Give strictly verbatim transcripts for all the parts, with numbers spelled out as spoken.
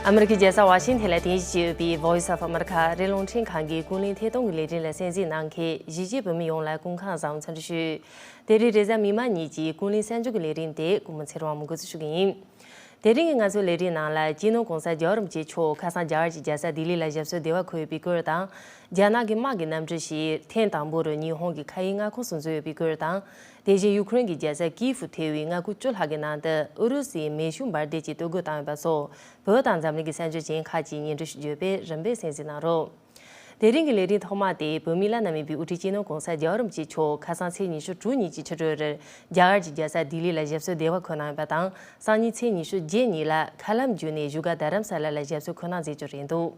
ཨ་མི་རི་ཀའི་རྒྱལ་ས་ཝ་ཤིང་ཐན་ལ་རྟེན་གཞི་བྱས་ཡོད་པའི་Voice of America ཨ་རིའི་རླུང་འཕྲིན་ཁང་གི་ཀུན་གླེང་ཐད་གཏོང་གི་ལས་རིམ་ལ་གསན་གཟིགས་གནང་མཁན་གཞིས་བྱེས་བོད་མི་ཡོངས་ལ་སྐུ་ཁམས་བཟང་པོ་འཚམས་འདྲི་ཞུ། དེ་རིང་རེས་གཟའ་མིག་དམར་ཉིན་གྱི་ཀུན་གླེང་གསར་འགྱུར་གྱི་ལས་རིམ་དེ་ཀུན་མོ་ཚེ་རིང་དབང་མོས་འགོ་འཛུགས་ཞུ་གི་ཡིན། དེ་རིང་གི་ང་ཚོའི་ལས་རིམ་ནང་ལ་སྤྱི་ནོར་༸གོང་ས་༸རྒྱལ་བ་རིན་པོ་ཆེ་མཆོག་ཁ་སང་རྒྱ་གར་གྱི་རྒྱལ་ས་ལྡི་ལི་ལ་ཞབས་སོར་བདེ་བར་འཁོད་ཡོད་པའི་སྐོར་དང་། རྒྱ་ནག་གི་དམག་གི་གནམ་གྲུ་ཞིག་ཐེངས་དང་པོ་རུ་ཉི་ཧོང་གི་མཁའ་དབྱིངས་མངའ་ཁོངས་སུ་འཛུལ་ཡོད་པའི་སྐོར་དང་། དེ་བཞིན་ཡུ་ཁུ་རེན་གྱི་རྒྱལ་ས་ཀིའེ་ཧྥུ་ཐེ་བའི་མངའ་ཁུལ་བཅུ་ལྷག་གི་ནང་དུ་ཨུ་རུ་སུའི་མེ་ཤུགས་འབར་མདེལ་གྱིས་གཏོར་རྒོལ་བཏང་ཡོད་པ་སོགས་བོད་དང་འཛམ་གླིང་གི་གསར་འགྱུར་གཞན་ཁག་ཅིག་སྙན་སྒྲོན་ཞུ་རྒྱུ་བས་རིམ་པས་གསན་གཟིགས་གནང་རོགས། དེ་རིང་གི་ལས་རིམ་ཐོག་མ་དེ་བོད་མིའི་བླ་ན་མེད་པའི་དབུ་ཁྲིད་སྤྱི་ནོར་༸གོང་ས་༸རྒྱལ་བ་རིན་པོ་ཆེ་མཆོག་ཁ་སང་ཚེས་ཉི་ཤུ་དྲུག་ཉིན་གྱི་ཕྱི་དྲོ་རུ་རྒྱ་གར་གྱི་རྒྱལ་ས་ལྡི་ལི་ལ་ཞབས་སོར་བདེ་བར་འཁོད་གནང་ཡོད་པ་དང་། སང་ཉིན་ཚེས་ཉི་ཤུ་རྗེས་ཉིན་ལ་མཁའ་ལམ་བརྒྱུད་ནས་བཞུགས་སྒར་རྡ་རམ་ས་ལ་ལ་ཞབས་སོར་འཁོད་གནང་མཛད་རྒྱུ་རེད་འདུག་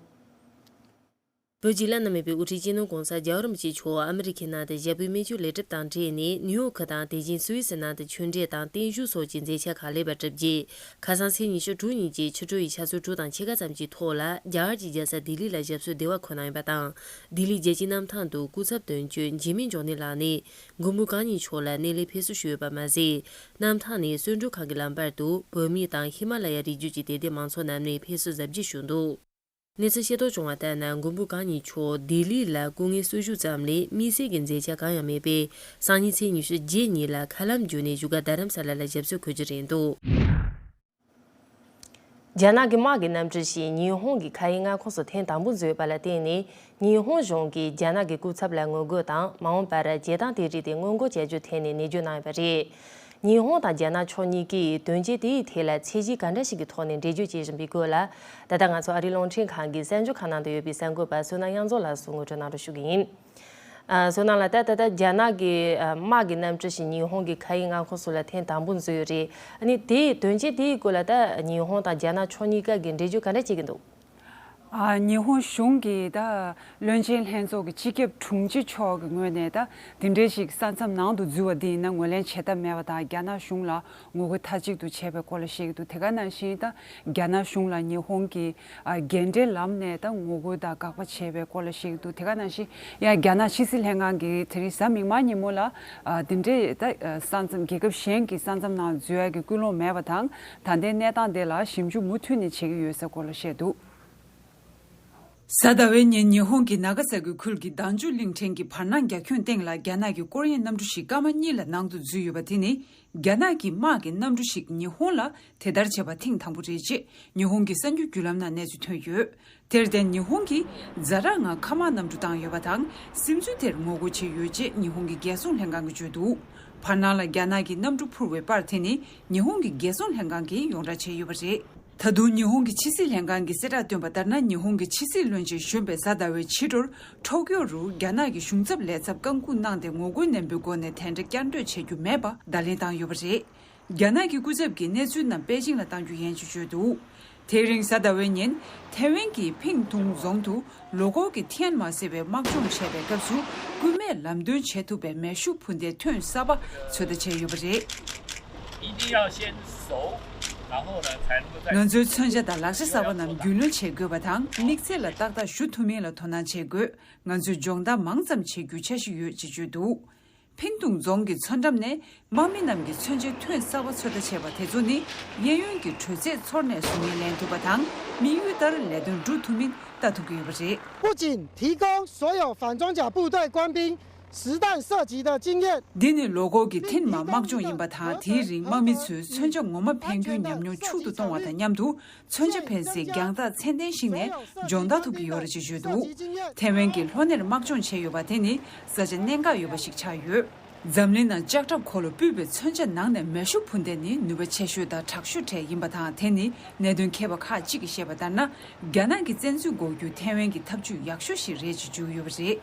བོད་ཀྱི་བླ་ན་མེད་པའི་དབུ་ཁྲིད་སྤྱི་ནོར་༸གོང་ས་༸རྒྱལ་བ་རིན་པོ་ཆེ་མཆོག་ཨ་མི་རི་ཁའི་ནང་དུ་ཞབས་པུས་སྨན་བཅོས་ལས་སྒྲུབ་དང་འབྲེལ་ནས་ནིའུ་ཡོག་དང་དེ་བཞིན་སུད་སི་ནང་དུ་ཆོས་འབྲེལ་དང་བརྟན་བཞུགས་སོགས་ཀྱི་མཛད་འཆར་ཁག་ལེགས་པར་གྲུབ་རྗེས། ཁ་སང་ཚེས་ཉི་ཤུ་དྲུག་ཉིན་གྱི་ཕྱི་དྲོ་ཡི་ཆུ་ཚོད་དྲུག་དང་ཕྱེད་ཀ་ཙམ་གྱི་ཐོག་ལ་རྒྱ་གར་གྱི་རྒྱལ་ས་ལྡི་ལི་ལ་ཞབས་སོར་བདེ་བར་འཁོད་གནང་ཡོད་པ་དང་། ལྡི་ལིའི་རྒྱལ་སྤྱིའི་གནམ་ཐང་དུ་སྐུ་ཚབ་དོན་གཅོད་འཇིགས་མེད་འབྱུང་གནས་ལགས་ནས་མགོན་པོ་གང་ཉིད་མཆོག་ལ་སྣེ་ལེན་ཕེབས་བསུ་ཞུས་ཡོད་པ་མ་ཟད། གནམ་ཐང་ནས་གསོལ་མགྲོན་ཁང་གི་ལམ་བར་དུ་བོད་མི་དང་ཧི་མ་ལ་ཡ་རི་རྒྱུད་ཀྱི་དད་ལྡན་མང་ཚོགས་རྣམས་ནས་ཕེབས་བསུ་གཟབ་རྒྱས་ཞུས་འདུག་གནས་ཚུལ་ཤེས་རྟོགས་བྱུང་བ་ལྟར་ན། མགོན་པོ་གང་ཉིད་མཆོག་ལྡི་ལི་ལ་སྐུ་ངལ་གསོ་བཞུགས་ཙམ་ལས་དམིགས་བསལ་གྱི་མཛད་འཆར་གང་ཡང་མེད་པས། སང་ཉིན་ཚེས་ཉི་ཤུ་རྗེས་ཉིན་ལ་མཁའ་ལམ་བརྒྱུད་ནས་བཞུགས་སྒར་རྡ་རམ་ས་ལ་ལ་ཞབས་སོར་འཁོད་རྒྱུ་རེད་འདུག་རྒྱ་ནག་གི་དམག་གི་གནམ་གྲུ་ཞིག་ཉི་ཧོང་གི་མཁའ་དབྱིངས་མངའ་ཁོངས་སུ་ཐེངས་དང་པོ་འཛུལ་ཡོད་པ་ལ་བརྟེན་ནས། ཉི་ཧོང་གཞུང་གིས་རྒྱ་ནག་གི་སྐུ་ཚབ་ལ་ངོ་རྒོལ་དང་། མ་འོངས་པར་བྱེད་སྟངས་དེ་རིགས་དེ་སྔོན་འགོག་བྱ་རྒྱུ་ཐད་ནས་ནན་བརྗོད་གནང་ཡོད་པ་རེད། ཉི་ཧོང་དང་རྒྱ་ནག་ཕྱོགས་གཉིས་ཀས་དོན་རྐྱེན་དེའི་ཐད་ལ་ཚད་གཞི་ག་འདྲ་ཞིག་གི་ཐོག་ནས་འགྲེལ་བརྗོད་བྱེད་བཞིན་པའི་སྐོར་ལ། ད་ལྟ་ང་ཚོ་ཨ་རིའི་རླུང་འཕྲིན་ཁང་གི་གསར་འགྱུར་ཁང་ནང་དུ་ཡོད་པའི་གསར་འགོད་པ་བསོད་ནམས་དབྱངས་འཛོམས་ལགས་སུ་ངོ་སྤྲོད་གནང་རོགས་ཞུ་གི་ཡིན། ཨ། བསོད་ནམས་ལགས། ད་ད་ལྟ་རྒྱ་ནག་གི་ཨ་དམག་གི་གནམ་གྲུ་ཞིག་ཉི་ཧོང་གི་མཁའ་དབྱིངས་མངའ་ཁོངས་སུ་ལ་ཐེངས་དང་པོ་འཛུལ་ཡོད་རེད། ཨ་ནི་དེའི་དོན་རྐྱེན་དེའི་སྐོར་ལ་ད་ཉི་ཧོང་དང་རྒྱ་ནག་ཕྱོགས་གཉིས་ཀ་གིས་འགྲེལ་བརྗོད་ག་འདྲ་བྱེད་ཀྱི་འདུག་ཨ། ཉི་ཧོང་གཞུང་གིས་ད་བློན་ཆེན་ལྷན་ཚོགས་ཀྱི་སྤྱི་ཁྱབ་དྲུང་ཆེ་མཆོག་གི་ངོས་ནས་ད་དེ་འདྲའི་ཞིག་ས་མཚམས་ནང་དུ་འཛུལ་བ་འདི་ཡིན་ན་ངོས་ལེན་བྱེད་ཐབས་མེད་པ་དང་། རྒྱ་ནག་གཞུང་ལ་ངོ་རྒོལ་མཐའ་གཅིག་ཏུ་བྱས་པའི་སྐོར་ལ་བཤད་ཀྱི་འདུག་དེ་ག་ནང་བཞིན་ད་རྒྱ་ནག་གཞུང་ལ་ཉི་ཧོང་གིས་ཨ་རྒྱལ་འབྲེལ་ལམ་ནས་ད་ངོ་རྒོལ་དང་དགག་པ་བྱས་པའི་སྐོར་ལ་བཤད་ཀྱི་འདུག་དེ་ག་ནང་བཞིན་ཡང་རྒྱ་ནག་ཕྱི་སྲིད་ལྷན་ཁང་གིས་དེ་རིང་གཟའ་མིག་དམར་ཉིན་མོ་ལ་ཨ་དེ་འདྲའི་ད་ས་མཚམས་རྒྱལ་ཁབ་གཞན་གྱི་ས་མཚམས་ནང་འཛུལ་ཡག་གི་སྐུལ་སློང་མེད་པ་དང་། ད་ལྟའི་གནས་སྟངས་དེ་ལ་ཞིབ་འཇུག་མུ་མཐུད་ནས་བྱེད་ཀྱི་ཡོད་ཟེར་སྐོར་ལ་བཤད་འདུག་གཟའ་ཟླ་བའི་ཉིན་ཉི་ཧོང་གི་ནཱ་ག་ས་ཀི་ཁུལ་གྱི་བདག་འཇུག་གླིང་ཕྲན་གྱི་བར་སྣང་རྒྱ་ཁྱོན་སྟེང་ལ་རྒྱ་ནག་གི་སྐོར་གཡེང་གནམ་གྲུ་ཞིག་སྐར་མ་གཉིས་ལ་ནང་དུ་འཛུལ་ཡོད་པ་དེ་ནི་རྒྱ་ནག་གི་དམག་གི་གནམ་གྲུ་ཞིག་ཉི་ཧོང་ལ་དེ་ལྟར་བྱས་པ་ཐེངས་དང་པོ་རེད་ཅེས་ཉི་ཧོང་གི་གསར་འགྱུར་བརྒྱུད་ལམ་ནང་གནས་ཚུལ་ཐོན་ཡོད། དེར་བརྟེན་ཉི་ཧོང་གིས་ཛ་དྲག་ངང་མཁའ་དམག་གནམ་གྲུ་བཏང་ཡོད་པ་དང་། སིམ་འཛུལ་དེར་ངོ་རྒོལ་བྱས་ཡོད་ཅེས་ཉི་ཧོང་གི་རྒྱལ་སྲུང་ལྷན་ཁང་གིས་བརྗོད་འདུག་བར་སྣང་ལ་རྒྱ་ནག་གི་གནམ་གྲུ་འཕུར་བའི་པར་དེ་ནི་ཉི་ཧོང་གི་རྒྱལ་སྲུང་ལྷན་ཁང་གིས་ཡོངས་བསྒྲགས་བྱས་ཡོད་པ་རེད། ད་དུང་ཉི་ཧོང་གི་ཕྱི་སྲིད་ལྷན་ཁང་གིས་གསལ་བསྒྲགས་བཏོན་པ་ལྟར་ན། ཉི་ཧོང་གི་ཕྱི་སྲིད་བློན་ཆེན་གཞོན་པས་གཟའ་ཟླ་བའི་ཕྱི་དྲོར་ཊོ་ཀིའོ་རུ་རྒྱ་ནག་གི་གཞུང་ཚབ་ལས་ཚབ་བཀའ་འགུག་གནང་སྟེ། ངོ་རྒོལ་ནན་པོའི་སྒོ་ནས་དེ་འདྲ་བསྐྱར་ཟློས་བྱེད་རྒྱུ་མེད་པ་བརྡ་ལན་བཏང་ཡོད་པ་རེད། རྒྱ་ནག་གི་སྐུ་ཚབ་ཀྱིས་གནས་ཚུལ་རྣམས་པེ་ཅིང་ལ་གཏང་རྒྱུ་ཡིན་ཞེས་བརྗོད་འདུག་དེ་རིང་གཟའ་ཟླ་བའི་ཉིན་ཐའེ་ཝན་གྱི་ཕིང་ཏུང་རྫོང་དུ་ལོ་འཁོར་གྱི་ཐེན་མ་ཟེར་བའི་དམག་སྦྱོང་བྱས་པའི་སྐབས་སུ། སྐུད་མེད་ལམ་སྟོན་བྱེད་ཐུབ་པའི་མེ་ཤུགས་འཕུར་མདེལ་ཐོན་གསར་པ་ཚོད་ལྟ་བྱས་ཡོད་པ་རེད། 一定要先走，然后呢才能够再 ང་ཚོའི་མཚོན་ཆ་དང་ལག་ཆ་གསར་པ་རྣམས་རྒྱུས་ལོན་བྱེད་དགོས་པ་དང་། དམིགས་ཚད་ལ་ཏག་ཏག་ཞུ་ཐུབ་མིན་ལ་དོ་སྣང་བྱེད་དགོས། ང་ཚོས་སྦྱོང་བརྡར་མང་ཙམ་བྱེད་རྒྱུའི་འཆར་གཞི་ཡོད་ཅེས་བརྗོད་འདུག་ཕིང་ཏུང་རྫོང་གི་མཚོ་འགྲམ་ནས་དམག་མི་རྣམས་ཀྱིས་མཚོན་ཆའི་ཐོན་གསར་པ་ཚོད་ལྟ་བྱས་པ་དེ་ཚོ་ནི། གཡས་གཡོན་གྱི་དྲོད་ཚད་ཚོར་ནས་གཟུགས་བརྙན་ལེན་ཐུབ་པ་དང་། དམིགས་ཡུལ་ལྟར་ལས་དོན་སྒྲུབ་ཐུབ་མིན་ལྟ་ཐུབ་ཀྱི་ཡོད་པ་རེད། 不仅提供所有反装甲部队官兵实弹射击的经验。 འདི་ནི་ལོ་འཁོར་གྱི་ཐེན་མ་དམག་སྦྱོང་ཡིན་པ་དང་། དེའི་རིང་དམག་མི་ཚོས་མཚོན་ཆ་ངོ་མ་འཕེན་རྒྱུའི་ཉམས་མྱོང་ཕྱུག་ཏུ་གཏོང་བ་དང་མཉམ་དུ། མཚོན་ཆ་འཕེན་སའི་རྒྱང་ཐག་ཚད་ལྡན་ཞིག་ནས་སྦྱོང་བརྡར་ཐུབ་ཀྱི་ཡོད་རེད་ཅེས་བརྗོད་འདུག་ཐའེ་ཝན་གྱིས་ལྷོ་སྣེར་དམག་སྦྱོང་བྱས་ཡོད་པ་དེ་ནི་ས་ཆ་གནད་འགག་ཡོད་པ་ཞིག་ཆགས་ཡོད། འཛམ་གླིང་ནང་ལྕགས་ཁྲབ་འཁོར་ལོ་སྤུས་པའི་མཚོན་ཆ་ནང་ནས་མེ་ཤུགས་འཕུར་མདེལ་ནི་ནུས་པ་ཆེ་ཤོས་དང་དྲག་ཤོས་གྲས་ཡིན་པ་དང་། དེ་ནི་གནད་དོན་མཁས་པ་ཁག་ཅིག་གིས་བཤད་པ་ལྟར་ན། རྒྱ་ནག་གི་བཙན་འཛུལ་འགོག་རྒྱུའི་ཐའེ་ཝན་གྱི་ཐབས་ཇུས་ཡག་ཤོས་ཤིག་རེད་ཅེས་བརྗོད་ཡོད་པ་རེད།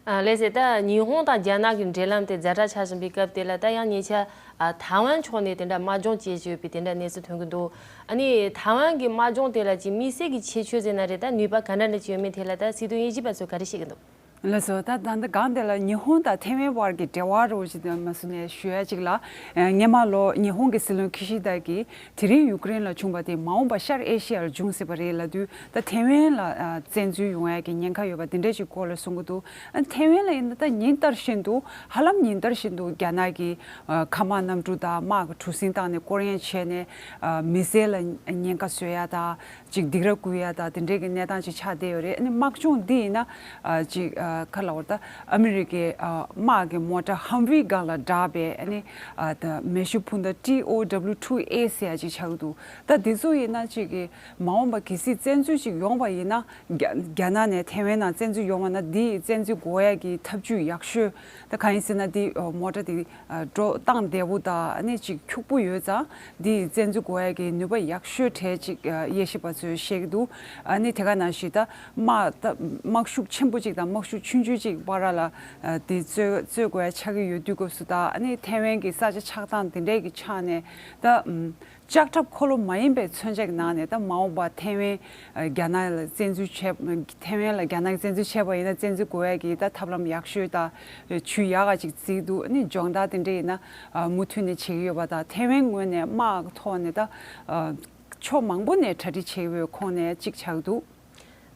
ཨ། ལགས་སེ། ད་ཉི་ཧོང་དང་རྒྱ་ནག་གི་འབྲེལ་ལམ་དེ་ཛ་དྲག་ཆགས་བཞིན་པའི་སྐབས་དེ་ལ། ད་ཡང་ཉེ་ཆར་ཨ་ཐའེ་ཝན་ཕྱོགས་ནས་དེ་འདྲ་དམག་སྦྱོང་བྱེད་བཞིན་ཡོད་པའི་དེ་འདྲ་གནས་ཚུལ་ཐོན་གྱི་འདུག་ཨ་ནི་ཐའེ་ཝན་གྱི་དམག་སྦྱོང་དེ་ལ་ཅིག་དམིགས་བསལ་གྱི་ཁྱད་ཆོས་ཟེར་ན་རེད། ད་ནུས་པ་ག་འདྲ་འདྲ་ཅིག་ཡོད་མེད་དེ་ལ་ད་སྲིད་དོན་དབྱེ་ཞིབ་པ་ཚོས་ག་རེ་བཤད་ཀྱི་འདུག་ལགས་སོ། ད་ད་ལྟ་སྒང་དེ་ལ་ཉི་ཧོང་དང་ཐེ་ཝན་བར་གྱི་འབྲེལ་བ་རོ་ཅིག་དེ་མ་སུ་ནས་ཞུ་ཡ་ཅིག་ལ། ཨ་སྔོན་མ་ལོ་ཉི་ཧོང་གི་སྲིད་བློན་ཁི་ཤི་དཱ་གིས་དེ་རིང་ཡུ་ཀེ་རེན་ལ་བྱུང་བ་དེ་མ་འོངས་པ་ཤར་ཨེ་ཤི་ཡར་འབྱུང་སྲིད་པ་རེད་ལབ་དུས། ད་ཐེ་ཝན་ལ་ཨ་བཙན་འཛུལ་ཡོང་ཡ་གི་ཉེན་ཁ་ཡོད་པ་དེ་འདྲ་ཅིག་སྐོར་ལ་གསུང་གི་འདུག་ཨ་ཐེ་ཝན་ལ་ཡིན་ན་ད་ཉིན་ལྟར་བཞིན་དུ་ཧ་ལམ་ཉིན་ལྟར་བཞིན་དུ་རྒྱ་ནག་གི་ཨ་མཁའ་དམག་གནམ་གྲུ་དང་དམག་གི་གྲུ་གཟིངས་བཏང་ནས་སྐོར་གཡེང་བྱས་ནས་ཨ་མི་སེར་ལ་ཉེན་ཁ་བཟོ་ཡ་དང་། ཅིག་སྡིགས་ར་བསྐུལ་ཡ་དང་དེ་འདྲའི་གི་གནས་སྟངས་ཅིག་ཆགས་བསྡད་ཡོད་རེད། ཨ་ནི་དམག་སྦྱོང་འདི་ཡིན་ན་ཨ་ཅིག་ཨ་ག་ལབ་དགོས་རེད། ད་ཨ་མི་རི་ཀའི་ཨ་དམག་གི་མོ་ཊ་ཧམ་ཝི་སྒང་ལ་བསྒྲགས་པའི་ཨ་ནི་ཨ་ད་མེ་ཤུགས་འཕུར་མདའ་ཊི་ཨོ་ཌབ་ལུ་ཊུ་ཨེ་ཟེར་ཡ་ཅིག་ཆགས་ཀྱི་འདུག་ད་འདི་ཚོ་ཡིན་ན་ཅིག་གི་མ་འོངས་པ་གལ་སྲིད་བཙན་འཛུལ་ཅིག་ཡོང་བ་ཡིན་ན། རྒྱ་རྒྱ་ནག་ནས་ཐེ་ཝན་ནང་བཙན་འཛུལ་ཡོང་བ་ན་འདི་ཡི་བཙན་འཛུལ་འགོག་ཡ་གི་ཐབས་ཇུས་ཡག་ཤོས། ད་གང་ཡིན་ཟེར་ན་འདི་ཨ་མོ་ཊ་དེ་ཨ་འགྲོ་སྟངས་བདེ་པོ་དང་ཨ་ནི་ཅིག་འཁྱུག་པོ་ཡོད་ཙང་། འདི་ཡི་བཙན་འཛུལ་འགོག་ཡ་གི་ནུས་པ་ཡག་ཤོས་གྲས་ཅིག་ཨ་དབྱེ་ཞིབ་པ་ཚོས་བཤད་ཀྱི་འདུག་ཨ་ནི་དེ་ག་ནང་བཞིན་ད་དམག་ད་དམག་ཤུགས་ཆེན་པོ་ཅིག་དང་དམག་ཤུགས་ཆུང་ཆུང་ཅིག་བར་ལ་ཨ་དེ་རྩོད་རྩོད་དགོས་ཡ་ཆགས་ཀྱི་ཡོད་དུས་སྐབས་སུ། ད་ཨ་ནི་ཐེ་ཝན་གྱི་ས་ཆ་ཆགས་སྟངས་དེ་འདྲས་ཀྱི་ཆ་ནས་ད་ཨམ། ལྕགས་ཁྲབ་འཁོར་ལོ་མ་ཡིན་པའི་མཚོན་ཆ་གི་ནང་ནས་ད་མ་འོངས་པ་ཐེ་ཝན་ཨ་རྒྱ་ནག་ལ་བཙན་འཛུལ་བྱས། ཐེ་ཝན་ལ་རྒྱ་ནག་གིས་བཙན་འཛུལ་བྱས་པ་ཡིན་ན་བཙན་འཛུལ་འགོག་ཡ་གི་ད་ཐབས་ལམ་ཡག་ཤོས་དང་ཇུས་ཡག་ག་ཅིག་བརྩིས་འདུག་ཨ་ནི་སྦྱོང་བརྡར་དེ་འདྲ་ཡིན་ན་ཨ་མུ་མཐུད་ནས་བྱེད་ཀྱི་ཡོད་པ་དང་། ཐེ་ཝན་ངོས་ནས་དམག་གི་ཐོག་ནས་ད་ཨ་ཕྱོགས་མང་པོ་ནས་གྲ་སྒྲིག་བྱེད་ཀྱི་ཡོད་ཁོངས་ནས་གཅིག་ཆགས་འདུག་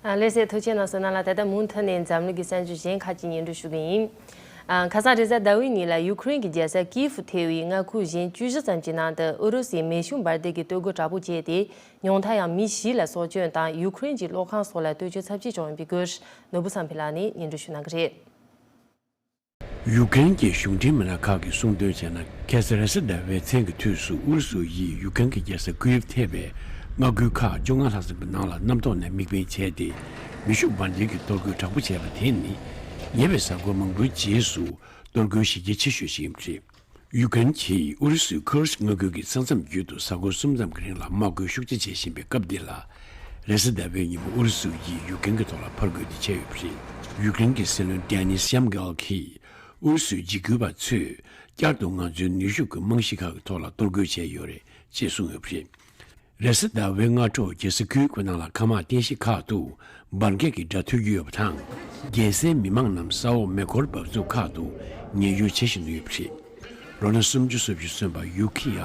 ཨ་ལགས་སོ། ཐུགས་རྗེ་གནང་སོང་། ནང་ལ་ད་ལྟ་མུ་མཐུད་ནས་འཛམ་གླིང་གི་གསར་འགྱུར་གཞན་ཁག་ཅིག་སྙན་སྒྲོན་ཞུ་གི་ཡིན། ཨ་ཁ་སང་རེས་གཟའ་ཟླ་བའི་ཉིན་ལ་ཡུ་ཁུ་རེན་གྱི་རྒྱལ་ས་ཀིའེ་ཕུ་ཐེ་བའི་མངའ་ཁུལ་གཞན་བཅུ་བཞི་ཙམ་གྱི་ནང་དུ་ཨུ་རུ་སུའི་མེ་ཤུགས་འབར་མདེལ་གྱི་གཏོར་རྒོལ་དྲག་པོ་བྱས་ཏེ། ཉུང་མཐར་ཡང་མི་བཞི་ལ་སྲོག་སྐྱོན་དང་། ཡུ་ཁུ་རེན་གྱི་གློག་ཁང་སོགས་ལ་བརྟུལ་ཞུགས་ཚབས་ཆེ་བྱུང་ཡོད་པའི་སྐོར་ནོར་བུ་བསམ་འཕེལ་ལགས་ནས་སྙན་སྒྲོན་ཞུ་གནང་གི་རེད། ཡུཀ་རེན་གྱི་གཞུང་འབྲེལ་མི་སྣ་ཁག་གིས་གསུངས་དོན་བྱས་ན། ཁ་སང་རེས་གཟའ་ཟླ་བའི་མཚན་གྱི་དུས་སུ་ཨུ་རུ་སུ་ཡིས་ཡུཀ་རེན་གྱི་རྒྱལ་ས་ཀུའེབ་ཐེ་བའི་མངའ་ཁུལ་ཁག་བཅོ་ལྔ་ལྷག་ཙམ་གྱི་ནང་ལ་གནམ་ཐོག་ནས་དམིགས་འབེན་བྱས་ཏེ། མེ་ཤུགས་འབར་མདེལ་གྱི་གཏོར་རྒོལ་དྲག་པོ་བྱས་པ་དེ་ནི། ཉེ་བའི་གཟའ་འཁོར་མང་པོའི་རྗེས་སུ་གཏོར་རྒོལ་གཞི་རྒྱ་ཆེ་ཤོས་ཤིག་ཡིན་པ་རེད། ཡུཀ་རེན་གྱིས་ཨུ་རུ་སུའི་ཁུར་ཤི་མངའ་ཁུལ་གྱི་ས་མཚམས་བརྒྱུད་དུ་གཟའ་འཁོར་གསུམ་ཙམ་གྱི་རིང་ལ་དམག་རྒོལ་ཤུགས་ཆེ་བྱེད་བཞིན་པའི་སྐབས་འདི་ལ། རེས་གཟའ་ཟླ་བའི་ཉིན་མོ་ཨུ་རུ་སུ་ཡིས་ཡུཀ་རེན་གྱི་ཐོག་ལ་ཕར་རྒོལ་དེ་བྱས་ཡོད་པ་རེད། ཡུཀ་རེན་གྱི་སྲིད་བློན་ཌེ་ནིས་ཤམ་གྷལ་གྱིས། ཨུ་རུ་སུའི་འཇིགས་སྐུལ་བ་ཚོས་བསྐྱར་དུ་ང་ཚོའི་ནུས་ཤུགས་ཀྱི་རྨང་གཞི་ཁག་གི་ཐོག་ལ་གཏོར་རྒོལ་བྱས་ཡོད་རེད་ཅེས་གསུངས་ཡོད་པ་རེད། རེས་གཟའ་ཟླ་བའི་སྔ་དྲོ་རྒྱལ་ས་ཁུལ་ཁོ་ནང་ལ་མཁའ་དམག་རྟེན་གཞི་ཁག་ཏུ་འབར་གས་ཀྱི་སྒྲ་ཐོས་རྒྱུ་ཡོད་པ་དང་། རྒྱལ་སའི་མི་མང་རྣམས་ས་འོག་མེ་འཁོར་འབབ་ཚུགས་ཁག་ཏུ་ཉལ་ཡོལ་བྱེད་བཞིན་དུ་ཡོད་པ་རེད། ལོ་ན་སུམ་ཅུ་སོ་བཞི་སོན་པ་ཡུ་ཁི་ཡ་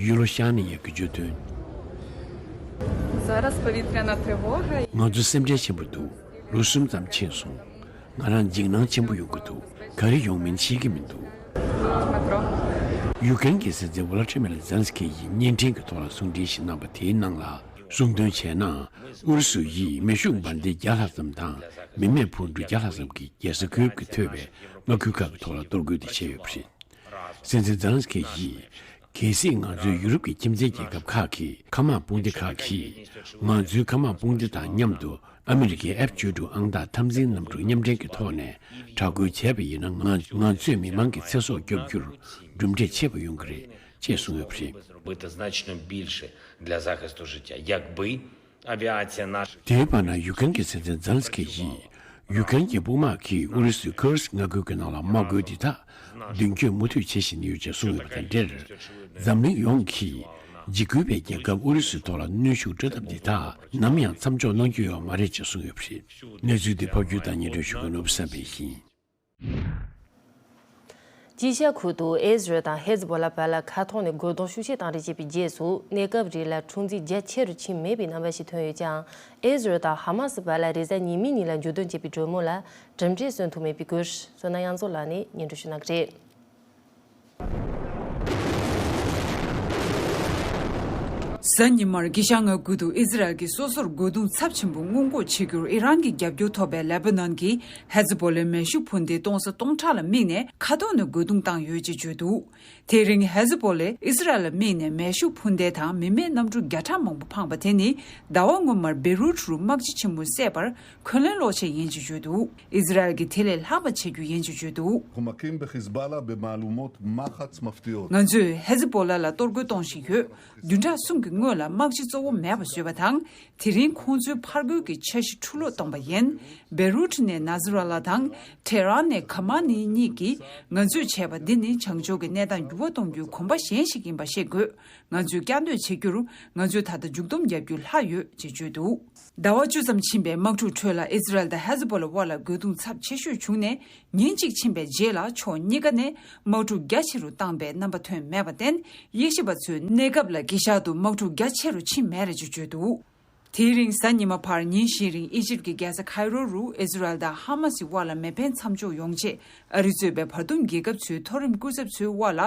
ཡུ་ལོ་ཤ་ནི་ཡ་གིས་བརྗོད་དོན། Зараз повітряна тривога. ང་ཚོ་སེམས་ཁྲལ་ཆེན་པོ་འདུག་ལོ་གསུམ་ཙམ་ཕྱིན་སོང་། ང་རང་འཇིགས་སྣང་ཆེན་པོ་ཡོང་གི་འདུག་ག་རེ་ཡོང་མིན་ཤེས་ཀྱི་མི་འདུག་ཡུཀ་རེན་གྱི་སྲིད་འཛིན་ཝོ་ལ་ཏྲི་མེར་ཛེ་ལན་སི་ཁི་ཡིས་བརྙན་འཕྲིན་གྱི་ཐོག་ལ་གསུང་འཕྲིན་ཞིག་གནང་པ་དེའི་ནང་ལ། གསུངས་དོན་བྱས་ན། ཨུ་རུ་སུ་ཡིས་མེ་ཤུགས་འབར་མདེལ་བརྒྱ་ལྷག་ཙམ་དང་མི་མེད་འཕུར་གྲུ་བརྒྱ་ལྷག་ཙམ་གྱིས་རྒྱལ་ས་ཀུའེབ་ཀྱི་ཐེ་བའི་མངའ་ཁུལ་ཁག་གི་ཐོག་ལ་གཏོར་རྒོལ་དེ་བྱས་ཡོད་པ་རེད། སྲིད་འཛིན་ཛེ་ལན་སི་ཁི་ཡིས། གལ་སྲིད་ང་ཚོའི་ཡུ་རོབ་ཀྱི་ཁྱིམ་མཚེས་རྒྱལ་ཁབ་ཁག་གིས་མཁའ་དམག་དཔུང་སྡེ་ཁག་གིས་ང་ཚོའི་མཁའ་དམག་དཔུང་སྡེ་དང་མཉམ་དུ་ཨ་མི་རི་ཀའི་ཨེཕ་བཅུ་དྲུག་ཨང་རྟགས་འཐབ་འཛིང་གནམ་གྲུ་མཉམ་འབྲེལ་གྱི་ཐོག་ནས་དྲག་རྒོལ་བྱས་པ་ཡིན་ན། ང་ང་ཚོས་མི་མང་གི་ཚེ་སྲོག་སྐྱོབ་རྒྱུར་གྲུབ་འབྲས་ཆེ་བ་ཡོང་གི་རེད་ཅེས་གསུངས་ཡོད་པ་རེད། Зробити значно більше для захисту життя, якби авіація наша. དེའི་བར་ན་ཡུ་ཀེན་གྱི་སྲིད་འཛིན་ཛེ་ལན་སི་ཁི་ཡིས། ཡུ་ཀེན་གྱི་དཔུང་དམག་གིས་ཨུ་རུ་སུའི་ཁུར་སི་མངའ་ཁུལ་གྱི་ནང་ལ་དམག་རྒོལ་འདི་དག་མདུན་སྐྱོད་མུ་མཐུད་བྱེད་བཞིན་ཡོད་ཅེས་གསུངས་ཡོད་པ་དང་འབྲེལ། འཛམ་གླིང་ཡོངས་ཀྱིས་འཇིགས་སྐུལ་བའི་རྒྱལ་ཁབ་ཨུ་རུ་སུའི་ཐོག་ལ་གནོན་ཤུགས་སྤྲོད་ཐབས་འདི་དག་ནམ་ཡང་མཚམས་འཇོག་གནང་རྒྱུ་ཡོད་མ་རེད་ཅེས་གསུངས་ཡོད་པ་རེད། གནས་ཚུལ་འདི་ཕབ་སྒྱུར་དང་སྙན་སྒྲོན་ཞུ་མཁན་ནོར་བུ་བསམ་འཕེལ་ཡིན། དཀྱིལ་ཤར་ཁུལ་དུ་ཨི་ཟི་རལ་དང་ཧེ་ཛི་བོ་ལ་བར་ལ་མཁའ་ཐོག་ནས་རྒོལ་རྡུང་ཤུགས་ཆེ་བཏང་རེས་བྱས་པའི་རྗེས་སུ། གནས་སྐབས་རིང་ལ་འཁྲུག་འཛིང་རྒྱ་ཆེ་རུ་ཕྱིན་མེད་པའི་རྣམ་པ་ཞིག་ཐོན་ཡོད་ཀྱང་། ཨི་ཟི་རལ་དང་ཧ་མ་སི་བར་ལ་རེས་གཟའ་ཉི་མའི་ཉིན་ལ་མཇུག་སྡོམ་བྱས་པའི་གྲོས་མོལ་ལ་གྲུབ་འབྲས་སོན་ཐུབ་མེད་པའི་སྐོར། བསོད་ནམས་དབྱངས་མཚོ་ལགས་ནས་སྙན་སྒྲོན་ཞུ་གནང་གི་རེད། གཟའ་ཉི་མར་དཀྱིལ་ཤར་མངའ་ཁུལ་དུ་ཨི་ཟི་རལ་གྱིས་སོ་སོར་རྒོལ་རྡུང་ཚབས་ཆེན་པོ་སྔོན་འགོག་བྱེད་རྒྱུར་ཨི་རན་གྱི་རྒྱབ་སྐྱོར་ཐོབ་པའི་ལེ་པ་ནན་གྱི་ཧེ་ཛི་བོ་ལའི་མེ་ཤུགས་འཕུར་མདེལ་གཏོང་ས་སྟོང་ཕྲག་ལ་དམིགས་ནས་མཁའ་ཐོག་ནས་རྒོལ་རྡུང་བཏང་ཡོད་ཅེས་བརྗོད་འདུག་དེ་རིང་ཧེ་ཛི་བོ་ལས་ཨི་ཟི་རལ་ལ་དམིགས་ནས་མེ་ཤུགས་འཕུར་མདེལ་དང་མི་མེད་གནམ་གྲུ་བརྒྱ་ཕྲག་མང་པོ་འཕངས་པ་དེ་ནི་ཟླ་བ་སྔོན་མར་བེ་རུ་ཊི་རུ་དམག་སྤྱི་ཆེན་མོ་བསད་པར་འཁོན་ལན་སློག་ཆེད་ཡིན་ཅེས་བརྗོད་འདུག་ཨི་ཟི་རལ་གྱིས་དེ་ལས་ལྷག་པ་བྱེད་རྒྱུ་ཡིན་ཅེས་བརྗོད་འདུག אנחנו מכים בחיזבאללה במהלומות מחץ מפתיעות. ང་ཚོས་ཧེ་ཛི་བོ་ལ་ལ་གཏོར་རྒོལ་གཏོང་བཞིན་ཡོད། བདུན་ཕྲག་གསུམ་ སྔོན་ལ་དམག་སྤྱི་གཙོ་བོ་མེད་པ་བཟོས་པ་དང་། དེ་རིང་ཁོང་ཚོའི་ཕར་རྒོལ་གྱི་འཆར་གཞི་འཁྲུ་སློག་བཏང་པ་ཡིན། བེ་རུད་ནས་ན་ཟི་ར་ལ་དང་། ཊེ་རན་ནས་ཁ་མ་ནི་གཉིས་ཀྱིས་ང་ཚོས་བྱས་པ་འདི་ནི་བྱང་ཕྱོགས་ཀྱི་གནས་སྟངས་འགྱུར་བ་གཏོང་རྒྱུའི་གོམ་པ་གཞན་ཞིག་ཡིན་པ་ཤེས་དགོས། ང་ཚོས་བསྐྱར་ཟློས་བྱེད་རྒྱུར་ང་ཚོས་ད་ལྟ་མཇུག་སྡོམ་རྒྱག་རྒྱུ་ལྷག་ཡོད་ཅེས་བརྗོད་འདུག་ཟླ་བ་བཅུ་ཙམ་ཕྱིན་པའི་དམག་འཁྲུག་ཁྲོད་ལ་ཨི་ཟི་རལ་དང་ཧེ་ཛི་བྷོ་ལ་དབར་ལ་རྒོལ་རྡུང་ཚབས་ཆེ་ཤོས་བྱུང་ནས། ཉིན་གཅིག་ཕྱིན་པའི་རྗེས་ལ་ཕྱོགས་གཉིས་ཀ་ནས་དམག་འཁྲུག་རྒྱ་ཆེ་རུ་བཏང་པའི་རྣམ་པ་ཐོན་མེད་པར་བརྟེན། དབྱེ་ཞིབ་པ་ཚོས་གནས་སྐབས་ལ་གི་ཤག་ཏུ་དམག་འཁྲུག་རྒྱ་ཆེ་རུ་ཕྱིན་མེད་རེད་ཅེས་བརྗོད་འདུག་དེའི་རིང་གཟའ་ཉི་མ་ཕར་ཉིན་བཞིའི་རིང་ཨི་ཇིབ་ཀྱི་རྒྱལ་ས་ཁའི་རོ་རུ་ཨི་ཟི་རལ་དང་ཧ་མ་སི་དབར་ལ་མེ་འཕེན་མཚམས་འཇོག་ཡོང་ཆེད་ཨ་རི་གཙོས་པའི་བར་འདུམ་རྒྱལ་ཁབ་ཚོའི་མཐོ་རིམ་སྐུ་ཚབ་ཚོའི་དབར་ལ་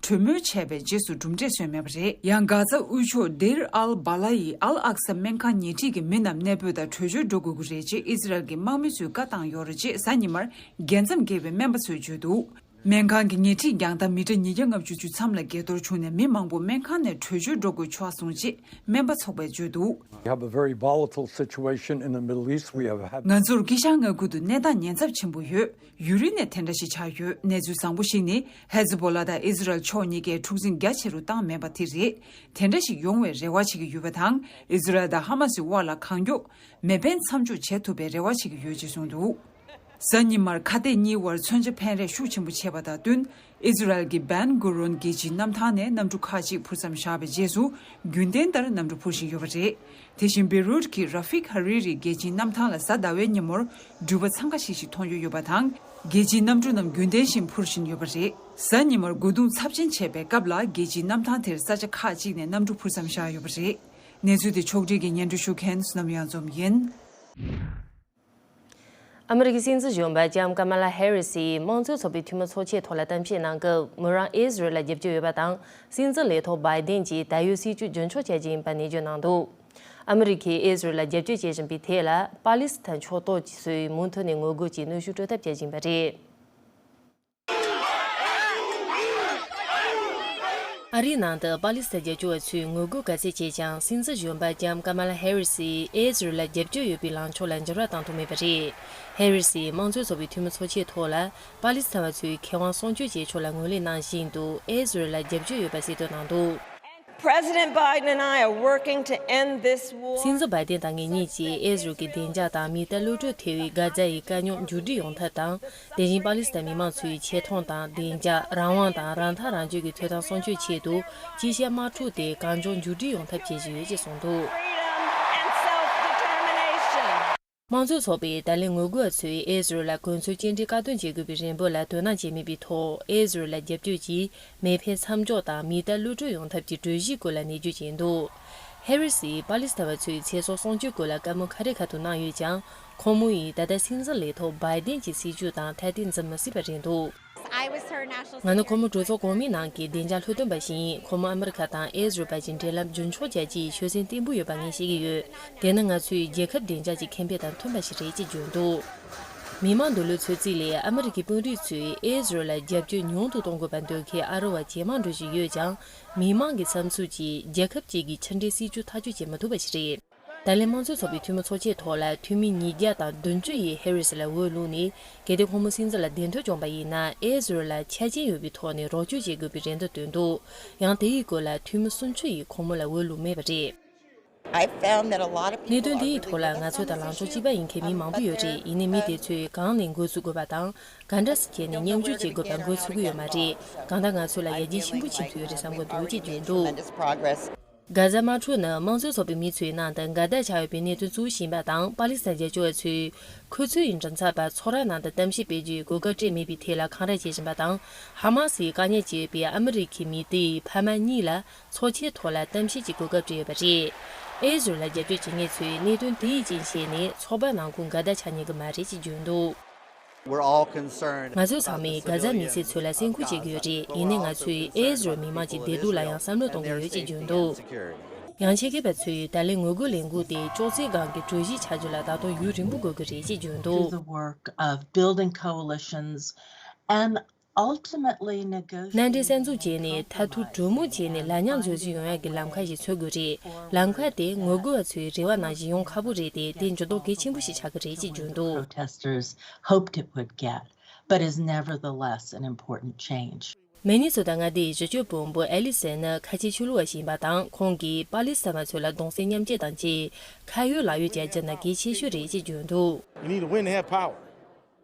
གྲོས་མོལ་བྱས་པའི་རྗེས་སུ་གྲུབ་འབྲས་སོན་མེད་པ་རེད། ཡང་གྷ་ཛ་དབུས་ཕྱོགས་དེར་ཨལ་བྷ་ལ་ཡི་ཨལ་ཨག་ས་སྨན་ཁང་ཉལ་ཁྲིའི་མི་རྣམས་གནས་སྤོས་དང་བྲོས་བྱོལ་འགྲོ་དགོས་ཀྱི་རེད་ཅེས་ཨི་ཟི་རལ་གྱི་དམག་མི་ཚོས་བཀའ་བཏང་ཡོད་རེད་ཅེས་གཟའ་ཉི་མར་རྒྱལ་མཚམས་བརྒལ་བའི་སྨན་པ་ཚོས་བརྗོད་འདུག་སྨན་ཁང་གི་ཉལ་ཁྲིའི་རྒྱང་ཐག་མི་ཊར་ཉིས་བརྒྱ་ལྔ་བཅུ་ཙམ་ལ་བརྒལ་གཏོར་བྱུང་ནས་མི་མང་པོ་སྨན་ཁང་ནས་བྲོས་བྱོལ་འགྲོ་དགོས་བྱུང་སོང་ཅེས་སྨན་པ་ཚོགས་པས་བརྗོད་འདུག We have a very volatile situation in the Middle East. We have had ང་ཚོར་དཀྱིལ་ཤར་མངའ་ཁུལ་དུ་གནས་སྟངས་ཉེན་ཚབས་ཆེན་པོ་ཡོད། ཡུན་རིང་ནས་དེ་འདྲ་ཞིག་ཆགས་ཡོད། གནས་ཚུལ་བཟང་པོ་ཞིག་ནི་ཧེ་ཛི་བྷོ་ལ་དང་ཨི་ཟི་རལ་ཕྱོགས་གཉིས་ཀས་འཁྲུག་འཛིང་རྒྱ་ཆེ་རུ་བཏང་མེད་པ་དེ་རེད། དེ་འདྲ་ཞིག་ཡོང་བའི་རེ་བ་བྱེད་ཀྱི་ཡོད་པ་དང་། ཨི་ཟི་རལ་དང་ཧ་མ་སི་དབར་ལ་གང་མགྱོགས་མེ་འཕེན་མཚམས་འཇོག་བྱེད་ཐུབ་པའི་རེ་བ་བྱེད་ཀྱི་ཡོད་ཅེས་གསུངས་འདུག་གཟའ་ཉི་མར་ཁ་གཏད་གཉིས་དབར་མཚོན་ཆ་འཕེན་རེས་ཤུགས་ཆེན་པོ་བྱས་པ་དང་བསྟུན། ཨི་ཟི་རལ་གྱི་བན་གུ་རོན་རྒྱལ་སྤྱིའི་གནམ་ཐང་ནས་གནམ་གྲུ་ཁག་ཅིག་འཕུར་མཚམས་བཞག་པའི་རྗེས་སུ། རྒྱུན་ལྡན་ལྟར་གནམ་གྲུ་འཕུར་བཞིན་ཡོད་པ་རེད། དེ་བཞིན་བེ་རུད་ཀྱི་ར་ཧྥིག་ཧ་རི་རི་རྒྱལ་སྤྱིའི་གནམ་ཐང་ལ་གཟའ་ཟླ་བའི་ཉིན་མོར་འགྲུལ་པ་འཚང་ཁ་ཤིག་ཤིག་མཐོང་རྒྱུ་ཡོད་པ་དང་། རྒྱལ་སྤྱིའི་གནམ་གྲུ་རྣམས་རྒྱུན་ལྡན་བཞིན་འཕུར་བཞིན་ཡོད་པ་རེད། གཟའ་ཉི་མར་རྒོལ་རྡུང་ཚབས་ཆེན་བྱས་པའི་སྐབས་ལ་རྒྱལ་སྤྱིའི་གནམ་ཐང་དེར་ས་ཆ་ཁག་ཅིག་ནས་གནམ་གྲུ་འཕུར་མཚམས་བཞག་ཡོད་པ་རེད། གནས་ཚུལ་དེ་ཕྱོགས་སྒྲིག་གིས་སྙན་སྒྲོན་ཞུ་མཁན་བསོད་ནམས་གཡང་འཛོམས་ཡིན། ཨ་མི་རི་ཀའི་སྲིད་འཛིན་གཞོན་པ་ལྕམ་ཀ་མ་ལ་ཧེ་རི་སིས་དམངས་གཙོའི་ཚོགས་པའི་འཐུས་མི་ཚོགས་ཆེན་ཐོག་ལ་གཏམ་བཤད་གནང་སྐབས། མོ་རང་ཨི་ཟི་རལ་ལ་རྒྱབ་སྐྱོར་ཡོད་པ་དང་། སྲིད་འཛིན་ལས་ཐོག་བྷའི་ཏིན་གྱིས་ད་ཡོད་སྲིད་ཇུས་རྒྱུན་འཁྱོངས་བྱེད་ཀྱི་ཡིན་པ་ནན་བརྗོད་གནང་འདུག་ཨ་མི་རི་ཀས་ཨི་ཟི་རལ་ལ་རྒྱབ་སྐྱོར་བྱེད་བཞིན་པའི་ཐད་ལ། པ་ལི་སི་ཐན་ཕྱོགས་གཏོགས་ཚོས་མུ་མཐུད་ནས་ངོ་རྒོལ་གྱིས་གནོན་ཤུགས་སྤྲོད་ཐབས་བྱེད་བཞིན་པ་རེད། ཨ་རིའི་ནང་དུ་པ་ལི་སི་ཐན་རྒྱབ་སྐྱོར་བ་ཚོས་ངོ་རྒོལ་ག་ཚད་བྱས་ཀྱང་། སྲིད་འཛིན་གཞོན་པ་ལྕམ་ཀ་མ་ལ་ཧེ་རི་སིས་ཨི་ཟི་རལ་ལ་རྒྱབ་སྐྱོར་ཡོད་པའི་ལངས་ཕྱོགས་ལ་འགྱུར་བ་བཏང་ཐུབ་མེད་པ་རེད། ཧེ་རི་སིས་དམངས་གཙོའི་ཚོགས་པའི་འཐུས་མི་ཚོགས་ཆེན་ཐོག་ལ། པ་ལི་སི་ཐན་བ་ཚོས་ཁེ་དབང་སྲུང་སྐྱོབ་བྱེད་ཕྱོགས་ལ་ངོས་ལེན་གནང་བཞིན་དུ། ཨི་ཟི་རལ་ལ་རྒྱབ་སྐྱོར་ཡོད་པ་གསལ་སྟོན་གནང་འདུག President Biden and I are working to end this war. སྲིད་འཛིན་བྷའི་ཏིན་དང་ངེད་གཉིས་ཀྱིས་ཨི་ཟི་རལ་གྱི་བདེ་འཇགས་དང་མི་ཐར་གློད་གྲོལ་ཐེ་བའི་གྷ་ཛ་ཡི་དཀའ་རྙོག་མཇུག་སྒྲིལ་ཡོང་ཐབས་དང་། དེ་བཞིན་པ་ལི་སི་ཐན་མི་མང་ཚོའི་ཆེ་མཐོང་དང་བདེ་འཇགས། རང་དབང་དང་རང་ཐག་རང་གཅོད་ཀྱི་ཐོབ་ཐང་སྲུང་སྐྱོབ་ཆེད་དུ། དཀྱིལ་ཤར་དམག་འཁྲུག་དེ་གང་མགྱོགས་མཇུག་སྒྲིལ་ཡོང་ཐབས་བྱེད་བཞིན་ཡོད་ཅེས་གསུངས་འདུག Freedom and self-determination. དམངས་གཙོའི་ཚོགས་པས་ད་ལན་ངོ་རྒོལ་བ་ཚོས་ཨི་ཟི་རལ་ལ་གོ་མཚོན་སྐྱེལ་འདྲེན་བཀག་སྡོམ་བྱེད་དགོས་པའི་རེ་འབོད་ལ་དོ་སྣང་བྱེད་མེད་པའི་ཐོག་ཨི་ཟི་རལ་ལ་རྒྱབ་སྐྱོར་གྱིས་མེ་འཕེན་མཚམས་འཇོག་དང་མི་ཐར་གློད་གྲོལ་ཡོང་ཐབས་ཀྱི་གྲོས་གཞིའི་སྐོར་ལ་ནན་བརྗོད་བྱས་འདུག་ཧེ་རི་སིས་པ་ལི་སི་ཐན་བ་ཚོའི་ཚེ་སྲོག་སྲུང་སྐྱོབ་སྐོར་ལ་བཀའ་མོལ་ཁ་རི་ཁ་ཐུག་གནང་ཡོད་ཀྱང་། ཁོང་མོ་ཡིས་ད་ལྟ་སྲིད་འཛིན་ལས་ཐོག་བྷའི་ཏིན་གྱི་སྲིད་ཇུས་དང་ཐ་དད་འཛིན་མི་སྲིད་པ་རེད་འདུག I was her national ང་ནི་ཁོ་མོ་གྲོས་ཚོགས་གོང་མའི་ནང་གི་བདེ་འཇགས་ལྷུག་སྟོན་པ་ཞིག་ཡིན། ཁོ་མོ་ཨ་མི་རི་ཁ་དང་ཨི་ཟི་རལ་བར་གྱི་འབྲེལ་ལམ་རྒྱུན་འཁྱོངས་བྱ་རྒྱུའི་ཆོད་སེམས་བརྟན་པོ་ཡོད་པ་ངས་ཤེས་ཀྱི་ཡོད། དེ་ནི་ང་ཚོའི་རྒྱལ་ཁབ་བདེ་འཇགས་ཀྱི་ཁེ་ཕན་དང་མཐུན་པ་ཞིག་རེད་ཅེས་བརྗོད་འདུག་མི་དམངས་འདོད་བློའི་ཚོད་རྩིས་ལས། ཨ་མི་རི་ཀའི་དཔོན་རིགས་ཚོས་ཨི་ཟི་རལ་ལ་རྒྱབ་སྐྱོར་ཉུང་དུ་གཏོང་དགོས་པ་འདོད་མཁན་ཨ་རི་བ་ཇེ་མང་འགྲོ་བཞིན་ཡོད་ཀྱང་། མི་དམངས་ཀྱི་བསམ་ཚུལ་གྱིས་རྒྱལ་ཁབ་ཅིག་གི་ཕྱི་འབྲེལ་སྲིད་ཇུས་ཐག་གཅོད་བྱེད་མི་ཐུབ་པ་ཞིག་རེད། ད་ལན་དམངས་གཙོའི་ཚོགས་པའི་འཐུས་མི་ཚོགས་ཆེན་ཐོག་ལ་འཐུས་མི་ཉིས་བརྒྱ་དང་བདུན་ཅུ་ཡིས་ཧེ་རི་སི་ལ་འོས་བླུགས་ནས། གལ་ཏེ་ཁོང་མོ་སྲིད་འཛིན་ལ་གདན་འདྲེན་བྱུང་བ་ཡིན་ན། ཨི་ཟི་རལ་ལ་ཆ་རྐྱེན་ཡོད་པའི་ཐོག་ནས་རོགས་སྐྱོར་བྱེད་དགོས་པའི་རེ་འདུན་བཏོན་འདུག་ཡང་དེ་ཡི་སྐོར་ལ་འཐུས་མི་སུམ་ཅུ་ཡིས་ཁོང་མོ་ལ་འོས་བླུགས་མེད་པ་རེད། གནད་དོན་དེ་ཡི་ཐོག་ལ་ང་ཚོ་དང་ལངས་ཕྱོགས་གཅིག་པ་ཡིན་མཁན་མི་མང་པོ་ཡོད་རེད། ཡིན་ནའི་མི་དེ་ཚོས་གང་ནས་འགོ་ཚུགས་དགོས་པ་དང་། ག་འདྲ་སེ་བྱས་ནས་མཉམ་ཞུགས་བྱེད་དགོས་པ་འགོ་ཚུགས་ཀྱི་ཡོད་མ་རེད། གང་ལྟར་ང་ཚོ་ལ་ཡར་རྒྱས་ཆེན་པོ་ཕྱིན་ཐུབ་ཡོད་རེད་བསམ་གྱི་འདུག་ཅེས་བརྗོད་འདུག་གྷ་ཛ་དམག་འཁྲུག་ནི་དམངས་གཙོའི་ཚོགས་པའི་མི་ཚོའི་ནང་དུ་འགལ་ཟླ་ཆགས་ཡོད་པའི་གནད་དོན་གཙོ་བོ་ཞིག་ཡིན་པ་དང་། པ་ལི་སི་ཐན་རྒྱབ་སྐྱོར་བ་ཚོས་ཁོ་ཚོའི་མགྲིན་ཚབ་པ་ཚོགས་ར་ནང་དུ་གཏམ་བཤད་སྤེལ་རྒྱུའི་གོ་སྐབས་སྤྲད་མེད་པའི་ཐད་ལ་འཁང་ར་བྱེད་བཞིན་པ་དང་། ཧ་མ་སིས་བཀག་ཉར་བྱས་ཡོད་པའི་ཨ་མི་རི་ཁའི་མི་སྡེའི་ཕ་མ་གཉིས་ལ་ཚོགས་ཆེན་ཐོག་ལ་གཏམ་བཤད་ཀྱི་གོ་སྐབས་སྤྲད་ཡོད་པ་རེད། ཨི་ཟི་རལ་ལ་རྒྱབ་སྐྱོར་བྱེད་མཁན་ཚོས་གནད་དོན་དེ་ཡི་རྐྱེན་བྱས་ནས་ཚོགས་པ་ནང་ཁུལ་འགལ་ཟླ་ཆགས་ཉེན་གྱི་མ་རེད་ཅེས་བརྗོད་འདུག We're all concerned ང་ཚོ་ཚང་མས་གྷ་ཛ་མི་སེར་ཚོ་ལ་སེམས་ཁུར་བྱེད་ཀྱི་ཡོད་རེད། ཡིན་ནའི་ང་ཚོས་ཨི་ཟི་རལ་མི་མང་གི་བདེ་སྡུག་ལ་ཡང་བསམ་བློ་གཏོང་གི་ཡོད་ཅེས་བརྗོད་འདུག་ཡང་ཆེད་མཁས་པ་ཚོས་ད་ལན་ངོ་རྒོལ་ལས་འགུལ་དེ་ཅོག་ཙེའི་སྒང་གི་གྲོས་གཞི་ཆགས་རྒྱུ་ལ་ད་དུང་ཡུན་རིང་པོ་འགོར་གྱི་རེད་ཅེས་བརྗོད་འདུག the work of building coalitions and ultimately negotiating མནའ་འབྲེལ་གསར་འཛུགས་བྱས་ནས་མཐར་ཐུག་གྲོས་མོལ་བྱས་ནས་ལམ་ཉམས་འཛོལ་ཟིན་ཡོང་ཡག་གི་ལམ་ཁ་ཞིག་འཚོལ་དགོས་རེད། ལམ་ཁ་དེ་ངོ་རྒོལ་བ་ཚོའི་རེ་བ་ནང་བཞིན་ཡོང་ཁག་པོ་རེད་དེ། དེ་འགྱུར་ལྡོག་གལ་ཆེན་པོ་ཞིག་ཆགས་ཀྱི་རེད་ཅེས་བརྗོད་འདུག protesters hoped it would get, but is nevertheless an important change. མི་ནི་སོ་ཊ་མངའ་སྡེའི་གཞི་བཅོལ་དཔོན་པོ་ཨེ་ལི་སན་ནི་ཁ་ཆེ་ཆོས་ལུགས་པ་ཞིག་ཡིན་པ་དང་། ཁོང་གིས་པ་ལི་སི་ཐན་པ་ཚོ་ལ་གདུང་སེམས་མཉམ་སྐྱེད་དང་བཅས་ཁ་ཡོད་ལག་ཡོད་བྱས་བསྒྲུབས་ན་གལ་ཆེ་ཤོས་རེད་ཅེས་བརྗོད་འདུག You need to win to have power.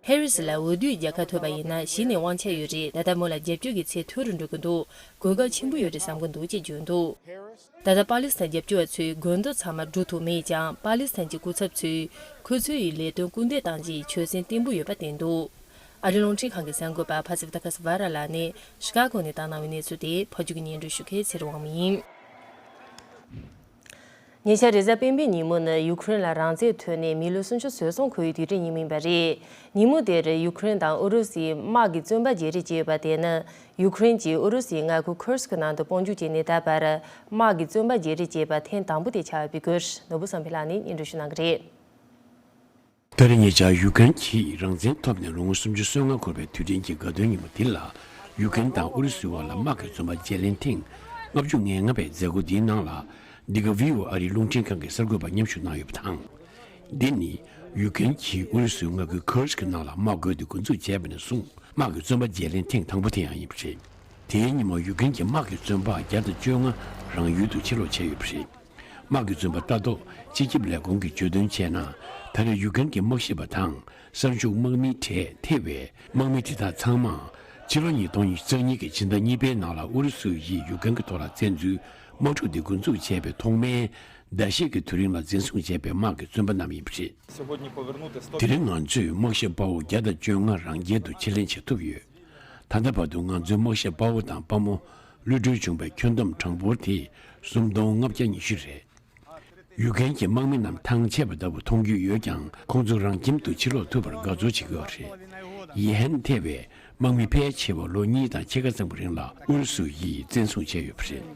ཧེ་རི་སི་ལ་འོས་བསྡུའི་རྒྱལ་ཁ་ཐོབ་པ་ཡིན་ན་གཞི་ནས་དབང་ཆ་ཡོད་རེད། ད་ལྟ་མོ་ལ་རྒྱབ་སྐྱོར་གྱི་ཚད་མཐོ་རུ་འགྲོ་གི་འདུག་གོ་སྐབས་ཆེན་པོ་ཡོད་རེད་བསམ་གི་འདུག་ཅེས་བརྗོད་འདུག་ད་ལྟ་པ་ལི་སི་ཐན་རྒྱབ་སྐྱོར་བ་ཚོས་དགོས་འདུན་ཚང་མ་བསྒྲུབ་ཐུབ་མེད་ཀྱང་། པ་ལི་སི་ཐན་གྱི་སྐུ་ཚབ་ཚོས་ཁོ་ཚོའི་ལས་དོན་སྐུལ་འདེད་གཏང་རྒྱུའི་ཆོད་སེམས་བརྟན་པོ་ཡོད་པ་བསྟན་འདུག་ཨ་རིའི་རླུང་འཕྲིན་ཁང་གི་གསར་འགོད་པ་ཕ་སི་ཕི་ཏ་ཁ་སི་ཝ་ར་ལགས་ནས་ཤི་ཀ་གོ་ནས་བཏང་གནང་བའི་གནས་ཚུལ་དེ་ཕབ་སྒྱུར་གྱིས་སྙན་སྒྲོན་ཞུ་མཁན་ཚེ་རིང་དབང་མོ་ཡིན། ཉེ་ཆར་རེས་གཟའ་སྤེན་པའི་ཉིན་མོ་ནི་ཡུ་ཁུ་རེན་ལ་རང་བཙན་ཐོན་ནས་མི་ལོ་སུམ་ཅུ་སོ་གསུམ་འཁོར་བའི་དུས་དྲན་ཡིན་མིན་པ་རེད། ཉིན་མོ་དེར་ཡུ་ཁུ་རེན་དང་ཨུ་རུ་སུའི་དམག་གི་བཙོན་པ་བརྗེ་རེས་བྱས་ཡོད་པ་དེ་ནི། ཡུ་ཁུ་རེན་གྱིས་ཨུ་རུ་སུའི་མངའ་ཁུལ་ཁུར་སི་ཀི་ནང་དུ་དཔུང་འཇུག་བྱས་ནས་ད་བར་དམག་གི་བཙོན་པ་བརྗེ་རེས་བྱས་པ་ཐེངས་དང་པོ་དེ་ཆགས་ཡོད་པའི་སྐོར་ནོར་བུ་བསམ་འཕེལ་ལགས་ནས་སྙན་སྒྲོན་ཞུ་གནང་གི་རེད། ད་རེས་ཉེ་ཆར་ཡུ་ཀེ་རེན་གྱིས་རང་བཙན་ཐོབ་ནས་ལོ་ངོ་སུམ་ཅུ་སོ་ལྔ་འཁོར་བའི་དུས་དྲན་གྱི་དགའ་སྟོན་ཉིན་མོ་འདི་ལ། ཡུ་ཀེ་རེན་དང་ཨུ་རུ་སུའི་དབར་ལ་དམག་གི་བཙོན་པ་བརྗེ་ལེན་ཐེངས་ལྔ་བཅུ་ང་ལྔ་པའི་མཛད་སྒོ་འདིའི་ནང་ལ། འདི་ག་བྷི་ཨོ་ཨེ་ཨ་རིའི་རླུང་འཕྲིན་ཁང་གི་གསར་འགོད་པ་མཉམ་ཞུགས་གནང་ཡོད་པ་དང་། འདི་ནི་ཡུ་ཀེ་རེན་གྱིས་ཨུ་རུ་སུའི་མངའ་ཁུལ་ཁུར་སི་ཀི་ནང་ལ་དམག་རྒོལ་དེ་འགོ་འཛུགས་བྱས་པ་ནས་བཟུང་དམག་གི་བཙོན་པ་བརྗེ་ལེན་ཐེངས་དང་པོ་དེ་ཡང་ཡིན་པ་རེད། དེའི་ཉིན་མོ་ཡུ་ཀེ་རེན་གྱི་དམག་གི་བཙོན་པ་བརྒྱ་དང་བཅོ་ལྔ་རང་ཡུལ་དུ་ཕྱིར་ལོག་བྱས་ཡོད་པ་རེད། དམག་གི་བཙོན་པ་ལྟ་རྟོག་སྤྱི་ཁྱབ་ལས་ཁུངས་ཀྱིས་བརྗོད་དོན་བྱས་ན། ད་རེས་ཡུ་ཀེ་རེན་གྱི་དམག་ཞབས་པ་དང་གསར་འཇུག་དམག་མིའི་གྲས་ཐེ་བའི་དམག་མི་དེ་དག་ཚང་མ་ཕྱི་ལོ་ཉིས་སྟོང་ཉི་ཤུ་རྩ་གཉིས་ཀྱི་ཕྱི་ཟླ་གཉིས་པའི་ནང་ལ་ཨུ་རུ་སུ་ཡིས་ཡུ་ཀེ་རེན་གྱི་ཐོག་ལ་བཙན་འཛུལ་དམག་འཁྲུག་འདི་འགོ་འཛུགས་བྱས་པའི་ཐོག་མའི་ཟླ་ཤས་ཀྱི་དུས་རིང་ལ་འཛིན་བཟུང་བྱས་པའི་དམག་གི་བཙོན་པ་རྣམས་ཡིན་པ་རེད། དེ་རིང་ང་ཚོས་དམག་ཞབས་དཔའ་བོ་བརྒྱ་དང་བཅོ་ལྔ་རང་རྒྱལ་དུ་ཕྱིར་ལེན་བྱེད་ཐུབ་ཡོད། ད་ལྟ་བར་དུ་ང་ཚོའི་དམག་ཞབས་དཔའ་བོ་དང་དཔའ་མོ་གློད་གྲོལ་བྱུང་བའི་ཁྱོན་བསྡོམས་གྲངས་འབོར་དེ་སུམ་སྟོང་ལྔ་བརྒྱ་ཉི་ཤུ་རེད། ཡུ་ཀེ་རེན་གྱི་དམག་མི་རྣམས་ཐང་ཆད་པ་ལྟ་བུ་མཐོང་རྒྱུ་ཡོད་ཀྱང་། ཁོང་ཚོ་རང་ཁྱིམ་དུ་ཕྱིར་ལོག་ཐུབ་པར་དགའ་ཚོར་བྱེད་ཀྱི་ཡོད་རེད། ཡེ་ཧན་ཐེ་བའི་དམག་མི་ཕལ་ཆེ་བ་ལོ་གཉིས་དང་ཕྱེད་ཀ་ཙམ་གྱི་རིང་ལ་ཨུ་རུ་སུ་ཡིས་བཙན་བཟུང་བྱས་ཡོད་པ་རེད།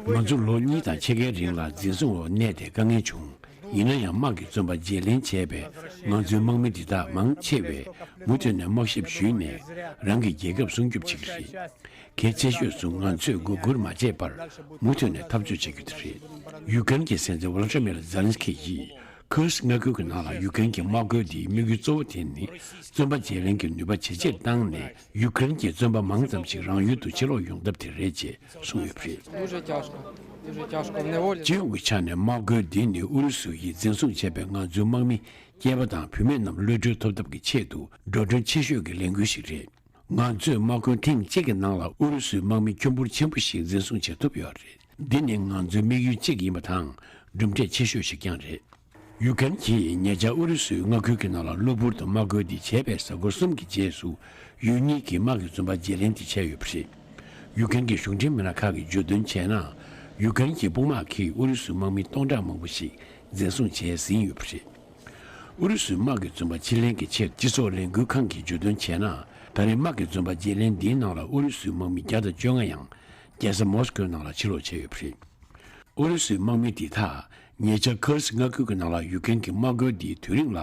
ང་ཚོ་ལོ་གཉིས་དང་ཕྱེད་ཀའི་རིང་ལ་འཛིན་བཟུང་འོག་གནས་ཏེ་དཀའ་ངལ་བྱུང་། ཡིན་ན་ཡང་། དམག་གི་བཙོན་པ་བརྗེ་ལེན་བྱས་པའི་ང་ཚོའི་དམག་མི་འདི་དག་མང་ཆེ་བས་མུ་མཐུད་ནས་དམག་ཞབས་ཞུས་ནས་རང་གི་རྒྱལ་ཁབ་སྲུང་སྐྱོབ་བྱེད་ཀྱི་རེད། གལ་ཆེ་ཤོས་སུ་ང་ཚོས་མགོ་སྒུར་མ་བྱས་པར་མུ་མཐུད་ནས་འཐབ་རྩོད་བྱེད་རྒྱུ་དེ་རེད། ཡུ་ཀེ་རེན་གྱི་སྲིད་འཛིན་ཝོ་ལོ་ཏི་མིར་ཛེ་ལན་སི་ཁི་ཡིས་ཁུར་སི་མངའ་ཁུལ་གྱི་ནང་ལ་ཡུ་ཀེ་རེན་གྱི་དམག་རྒོལ་འདིའི་དམིགས་ཡུལ་གཙོ་བོ་དེ་ནི་བཙོན་པ་བརྗེ་ལེན་གྱི་ནུས་པ་ཇེ་ཆེར་བཏང་ནས། ཡུ་ཀེ་རེན་གྱི་བཙོན་པ་མང་ཙམ་ཞིག་རང་ཡུལ་དུ་ཕྱིར་ལོག་ཡོང་ཐབས་དེ་རེད་ཅེས་གསུངས་ཡོད་པ་རེད། Дуже тяжко. Дуже тяжко. В неволе. སྤྱི་ཡོངས་ཀྱི་ཆ་ནས་དམག་རྒོལ་འདི་ནི་ཨུ་རུ་སུ་ཡིས་འཛིན་བཟུང་བྱས་པའི་ང་ཚོའི་དམག་མི་སྐྱེས་པ་དང་བུད་མེད་རྣམས་གློད་གྲོལ་ཐོབ་ཐབས་ཀྱི་ཆེད་དུ་འགྲོ་གྲོན་ཆེ་ཤོས་ཀྱི་ལས་འགུལ་ཞིག་རེད། ང་ཚོས་དམག་དཔུང་ཐེངས་གཅིག་གི་ནང་ལ་ཨུ་རུ་སུའི་དམག་མི་ཁྱོན་འབོར་ཆེན་པོ་ཞིག་འཛིན་བཟུང་བྱེད་ཐུབ་ཡོད་རེད། འདི་ནི་ང་ཚོའི་དམིགས་ཡུལ་གཅིག་ཡིན་པ་དང་། གྲུབ་འབྲས་ཆེ་ཤོས་ཤིག་ཀྱང་རེད། ཡུ་ཀེ་རེན་གྱིས་ཉེ་ཆར་ཨུ་རུ་སུའི་མངའ་ཁུལ་གྱི་ནང་ལ་གློ་བུར་དུ་དམག་རྒོལ་འདི་བྱས་པའི་གཟའ་འཁོར་གསུམ་གྱི་རྗེས་སུ། ཡུལ་གཉིས་ཀྱི་དམག་གི་བཙོན་པ་བརྗེ་ལེན་དེ་བྱས་ཡོད་པ་རེད། ཡུ་ཀེ་རེན་གྱི་གཞུང་འབྲེལ་མི་སྣ་ཁག་གིས་བརྗོད་དོན་བྱས་ན། ཡུ་ཀེ་རེན་གྱི་དཔུང་དམག་གིས་ཨུ་རུ་སུའི་དམག་མི་སྟོང་ཕྲག་མང་པོ་ཞིག་འཛིན་བཟུང་བྱས་ཟིན་ཡོད་པ་རེད། ཨུ་རུ་སུའི་དམག་གི་བཙོན་པ་ཕྱིར་ལེན་གྱི་ཆེད་སྤྱི་ཚོགས་ལས་འགུལ་ཁང་གིས་བརྗོད་དོན་བྱས་ན། ད་རེས་དམག་གི་བཙོན་པ་བརྗེ་ལེན་འདིའི་ནང་ལ་ཨུ་རུ་སུའི་དམག་མི་བརྒྱ་དང་བཅོ་ལྔ་ཡང་རྒྱལ་ས་མོ་སི་ཀོའི་ནང་ལ་ཕྱིར་ལོག་བྱས་ཡོད་པ་རེད། ཨུ་རུ་སུའི་དམག་མི་འདི་དག་ཉེ་ཆར་ཁུར་སི་མངའ་ཁུལ་གྱི་ནང་ལ་ཡུ་ཀེ་རེན་གྱི་དམག་རྒོལ་འདིའི་དུས་རིང་ལ་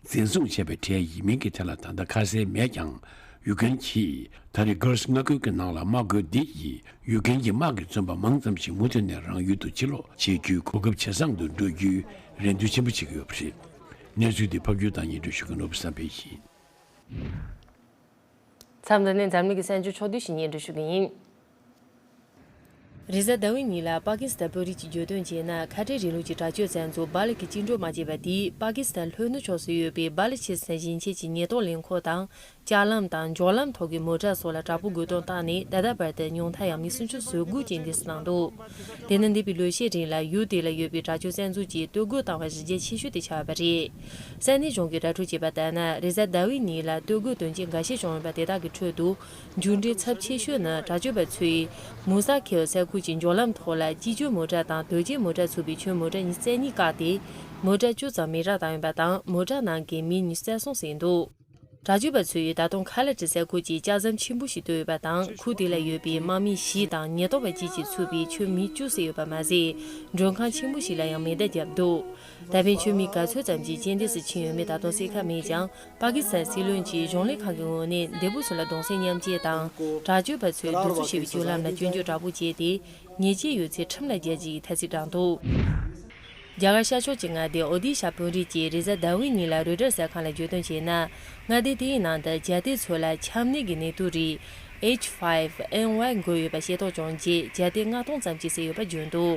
འཛིན་བཟུང་བྱས་པའི་གྲས་ཡིན་མིན་གྱི་ཐད་ལ་ད་ལྟ་ཁ་གསལ་མེད་ཀྱང་། ཡུ་ཀེ་རེན་གྱིས་ད་རེས་ཁུར་སི་མངའ་ཁུལ་གྱི་ནང་ལ་དམག་རྒོལ་འདི་ཡིས་ཡུ་ཀེ་རེན་གྱི་དམག་གི་བཙོན་པ་མང་ཙམ་ཞིག་མུ་མཐུད་ནས་རང་ཡུལ་དུ་ཕྱིར་ལོག་བྱེད་རྒྱུའི་གོ་སྐབས་ཇེ་བཟང་དུ་འགྲོ་རྒྱུའི་རེ་འདུན་ཆེན་པོ་བྱེད་ཀྱི་ཡོད་པ་རེད། གནས་ཚུལ་འདི་ཕབ་སྒྱུར་དང་སྙན་སྒྲོན་ཞུ་མཁན་ནོར་བུ་བསམ་འཕེལ་ཡིན། མཚམས་འདི་ནས་འཛམ་གླིང་གི་གསར་འགྱུར་ཕྱོགས་བསྡུས་ཤིག་སྙན་སྒྲོན་ཞུ་གི་ཡིན། རེས་གཟའ་ཟླ་བའི་ཉིན་ལ་པ་ཀི་སི་ཐན་དཔོན་རིགས་ཀྱིས་བརྗོད་དོན་བྱས་ན། ཁ་བྲལ་རིང་ལུགས་ཀྱི་དྲག་སྤྱོད་བཙན་འཛུལ་སྦ་ལ་གིས་བཅིངས་འགྲོལ་མ་བྱས་པ་དེས། པ་ཀི་སི་ཐན་ལྷོ་ནུབ་ཕྱོགས་སུ་ཡོད་པའི་སྦ་ལ་ཆི་སི་ཐན་ཞིང་ཆེན་གྱི་ཉེན་རྟོག་ལས་ཁུངས་དང་། ལྕགས་ལམ་དང་འཇོག་ལམ་ཐོག་གི་མོ་ཊ་སོགས་ལ་དྲག་པོའི་རྒོལ་རྡུང་བཏང་ནས། ད་ལྟ་བར་དུ་ཉུང་མཐའ་ཡང་མི་སུམ་ཅུ་སོ་དགུ་ཅན་འདས་སུ་བཏང་འདུག་དེ་ནི་འདས་པའི་ལོ་ཤས་རིང་ལ་ཡུལ་དེ་ལ་ཡོད་པའི་དྲག་སྤྱོད་བཙན་འཛུལ་གྱིས་གཏོར་རྒོལ་བཏང་བ་གཞི་རྒྱ་ཆེ་ཤོས་དེ་ཆགས་པ་རེད། ས་གནས་གཞུང་གིས་ར་སྤྲོད་བྱས་པ་ལྟར་ན། རེས་གཟའ་ཟླ་བའི་ཉིན་ལ་གཏོར་རྒོལ་དོན་རྐྱེན་འགའ་ཤས་བྱུང་ཡོད་པ་དེ་དག་གི་ཁྲོད་དུ། མཇུག་འབྲས་ཚབས་ཆེ་ཤོས་ནི། དྲག་སྤྱོད་པ་ཚོས་མུ་ས་ཁེལ་ས་ཁུལ་གྱི་འཇོག་ལམ་ཐོག་ལ་སྐྱིད་སྤྱོད་མོ་ཊ་དང་རྡོ་རྗེ་མོ་ཊ་ཚུད་པའི་ཁྱོན་མོ་ཊ་ཉི་ཤུ་རྩ་གཉིས་བཀག་སྟེ། མོ་ཊ་བཅུ་ཙམ་མེ་རག་བཏང་ཡོད་པ་དང་། མོ་ཊ་ནང་གི་མི་ཉི་ཤུ་རྩ་གསུམ་ཟིན་འདུག་དྲག་སྤྱོད་པ་ཚོས་ད་དུང་ཁ་ལ་ཏི་ས་ཁུལ་གྱི་ལྕགས་ཟམ་ཆེན་པོ་ཞིག་གཏོར་ཡོད་པ་དང་། ཁུལ་དེ་ལ་ཡོད་པའི་དམག་མི་བཞི་དང་ཉེན་རྟོག་པ་གཅིག་བཅས་ཚུད་པའི་ཁྱོན་མི་བཅུ་བསད་ཡོད་པ་མ་ཟད། མགྲོན་ཁང་ཆེན་པོ་ཞིག་ལ་ཡང་མེ་མདའ་བརྒྱབ་འདུག་ད་ཕན་ཆད་མི་ག་ཚོད་ཙམ་ཞིག་རྐྱེན་འདས་སུ་ཕྱིན་ཡོད་མེད་ད་དུང་གསལ་ཁ་མེད་ཀྱང་། པ་ཀི་སི་ཐན་སྲིད་བློན་གྱིས་གཞུང་ལས་ཁང་གི་ངོས་ནས་འདས་པོ་ཚོ་ལ་གདུང་སེམས་མཉམ་སྐྱེད་དང་། དྲག་སྤྱོད་པ་ཚོས་གདུག་རྩུབ་ཆེ་བའི་བརྒྱུད་ལམ་ལ་སྐྱོན་བརྗོད་དྲག་པོ་བྱས་ཏེ། ཉེས་ཆད་ཡོད་ཚེ་ཁྲིམས་ལ་རྒྱལ་རྒྱུའི་ཐ་ཚིག་བསྒྲགས་འདུག་རྒྱ་གར་ཤར་ཕྱོགས་ཀྱི་མངའ་སྡེ་ཨོ་ཌི་ཤ་དཔོན་རིགས་ཀྱི་རེས་གཟའ་ཟླ་བའི་ཉིན་ལ་རོའི་ཊར་གསར་ཁང་ལ་བརྗོད་དོན་བྱས་ན། མངའ་སྡེ་དེའི་ནང་དུ་རྒྱལ་དེད་ཚོ་ལ་ཆམ་ནད་ཀྱི་ནད་དུག་རིགས་ཨེཆ་ཕའིབ་ཨེན་ཝའི་འགོས་ཡོད་པ་ཤེས་རྟོགས་བྱུང་རྗེས། རྒྱལ་དེད་ལྔ་སྟོང་ཙམ་གྱིས་བསད་ཡོད་པ་བརྗོད་འདུག་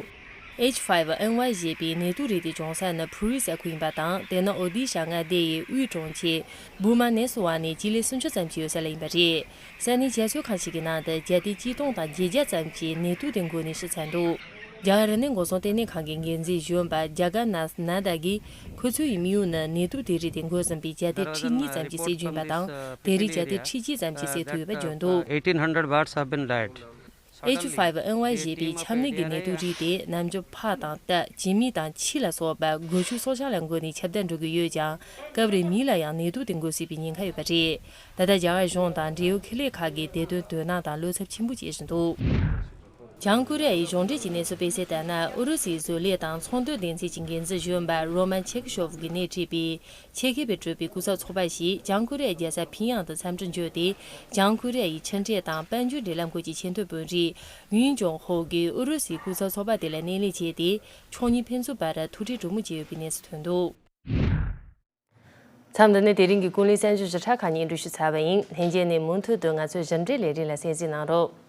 ཨེཆ་ཕའིབ་ཨེན་ཝའི་ཞེས་པའི་ནད་དུག་རིགས་དེ་བྱུང་ས་ནི་ཕུ་རི་ས་ཁུལ་ཡིན་པ་དང་། དེ་ནི་ཨོ་ཌི་ཤ་མངའ་སྡེ་ཡི་དབུས་གྲོང་ཁྱེར་བུ་མ་ནེ་སུ་ཝ་ནས་སྤྱི་ལེ་སུམ་ཅུ་ཙམ་གྱི་ཡོད་ས་ལ་ཡིན་པ་རེད། ས་གནས་རྒྱ་མཚོའི་ཁང་ཞིག་གི་ནང་དུ་རྒྱལ་དེད་གཅིག་སྟོང་དང་བརྒྱད་བརྒྱ་ཙམ་གྱིས་ནད་དུག་དེ་འགོས་ནས་ཤི་ཚར་འདུག་རྒྱ་གར་རིག་གནས་འགོག་སྲུང་ལྟེ་གནས་ཁང་གི་འགན་འཛིན་གཞོན་པ་ཇ་ག་ནཱཐ་ནན་ད་གིས། ཁོ་ཚོའི་མི་ཡུལ་ནི་ནད་དུག་དེ་རིགས་དེ་འགོས་ཟིན་པའི་རྒྱལ་དེད་ཁྲི་གཉིས་ཙམ་གྱིས་བསད་རྒྱུ་ཡིན་པ་དང་། དེ་རིང་རྒྱལ་དེད་ཁྲི་གཅིག་ཙམ་གྱིས་བསད་ཐུབ་ཡོད་པ་བརྗོད་འདུག eighteen hundred birds have been died. ཨེཆ་ཕའིབ་ཨེན་ཝའི་ཞེས་པའི་ཆམ་ནད་ཀྱི་ནད་དུག་རིགས་དེ་ནམ་རྒྱུན་ཕག་དང་རྟ། བྱེ་མི་དང་ཁྱི་ལ་སོགས་པ་སྒོ་ཕྱུགས་སྲོག་ཆགས་ལ་འགོས་ནས་ཁྱབ་གདལ་འགྲོ་གི་ཡོད་ཀྱང་། སྐབས་རེ་མི་ལ་ཡང་ནད་དུག་དེ་འགོས་སྲིད་པའི་ཉེན་ཁ་ཡོད་པ་རེད། ད་ལྟ་རྒྱ་གར་གཞུང་དང་འབྲེལ་ཡོད་ཁེ་ལས་ཁག་གིས་དེ་དོན་དོ་སྣང་དང་བློ་འཚབ་ཆེན་པོ་བྱེད་བཞིན་འདུག་བྱང་ཀོ་རི་ཡ་ཡི་གཞུང་འབྲེལ་གྱི་གནས་ཚུལ་སྤེལ་གསལ་ལྟར་ན། ཨུ་རུ་སུའི་བཟོ་ལས་དང་ཚོང་དོན་སྡེ་ཚན་གྱི་འགན་འཛིན་གཞོན་པ་རོ་མན་ཆེ་ཁི་ཤོབ་ཀྱིས་སྣེ་ཁྲིད་པའི་ཆེད་མཁས་པས་གྲུབ་པའི་སྐུ་ཚབ་ཚོགས་པ་ཞིག་བྱང་ཀོ་རི་ཡའི་རྒྱལ་ས་ཕིང་ཡང་དུ་འཚམས་འདྲིར་འབྱོར་ཏེ། བྱང་ཀོ་རི་ཡ་ཡི་ཕྱི་འབྲེལ་དང་དཔལ་འབྱོར་འབྲེལ་ལམ་སྐོར་གྱི་ཆེས་མཐོའི་དཔོན་རིགས་ཡུན་ཅུང་ཧོ་གིས་ཨུ་རུ་སུའི་སྐུ་ཚབ་ཚོགས་པ་དེ་ལ་སྣེ་ལེན་བྱས་ཏེ། ཕྱོགས་གཉིས་ཕན་ཚུན་བར་ཐུག་འཕྲད་གྲོས་མོལ་བྱས་ཡོད་པའི་གནས་ཚུལ་ཐོན་འདུག་མཚམས་འདི་ནས་དེ་རིང་གི་ཀུན་གླེང་གསར་འགྱུར་ཞིབ་ཕྲ་ཁག་སྙན་སྒྲོན་ཞུས་ཚར་བ་ཡིན། ལྷན་རྒྱས་ནས་མུ་མཐུད་དུ་ང་ཚོའི་ཞིབ་ཕྲའི་ལས་རིམ་ལ་གསན་གཟིགས་གནང་རོགས།